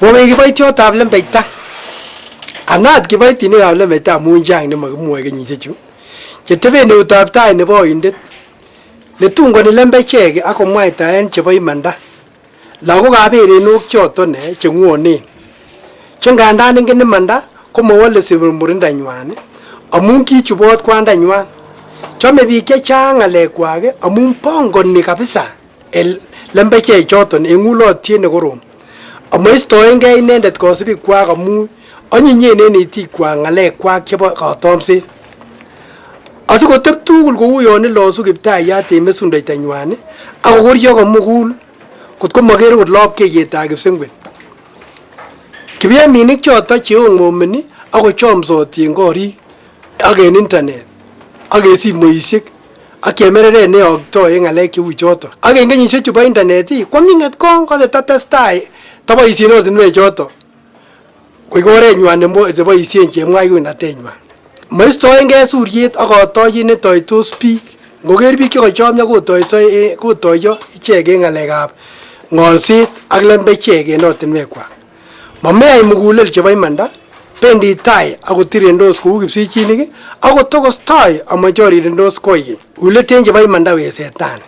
Kowek kiboityotab lembeita. Anat kiboitinikab lembeita amun chang nemakimwoe kenyishechu cheteben eutab tai nebo oindet netungoni lembechek ak komwaitaen chebo imanda. Lagokab erenok choton che ng'wonen che ngandan ingen imanda komowole murindanywan amun kichubot kwandanywan. Chome biik chechang ng'alekwak amun pongoni kabisa en lembechek choton en ng'ulotyet nekorom. Amaistoengei inendet kosibikwak amun onyinyen en itikwak ng'alekwak chebo katomset. Asikoteb tugul kou yon ilosu Kiptayat en mesundeitanywan ak kokoryo komugul kot ko moker okot lopkeiyetab kipsengwet. Kipyeminik choton cheong'omeni ak kochomsoti en korik ak en internet ak en simoisiek ak chemereret neyokto en ng'alek cheu choton. Ak en kenyisiek chu bo internet komi ng'etkong kose tatestai toboisien ortinwek choton koik orenywan neboisien chemwaiwinatenywan. Moistoengei suryet ak katoyet netoitos biik. Ngoker biik chekochomyo kotoiyo ichek en ng'alekab ng'olset ak lembechek en ortinwekwak. Momeyai mugulel chebo imanda, bendi tai ak kotirendos kou kipsichinik ak kotokostoi amachorirendos koikeny. Uleten chebo imanda we setani.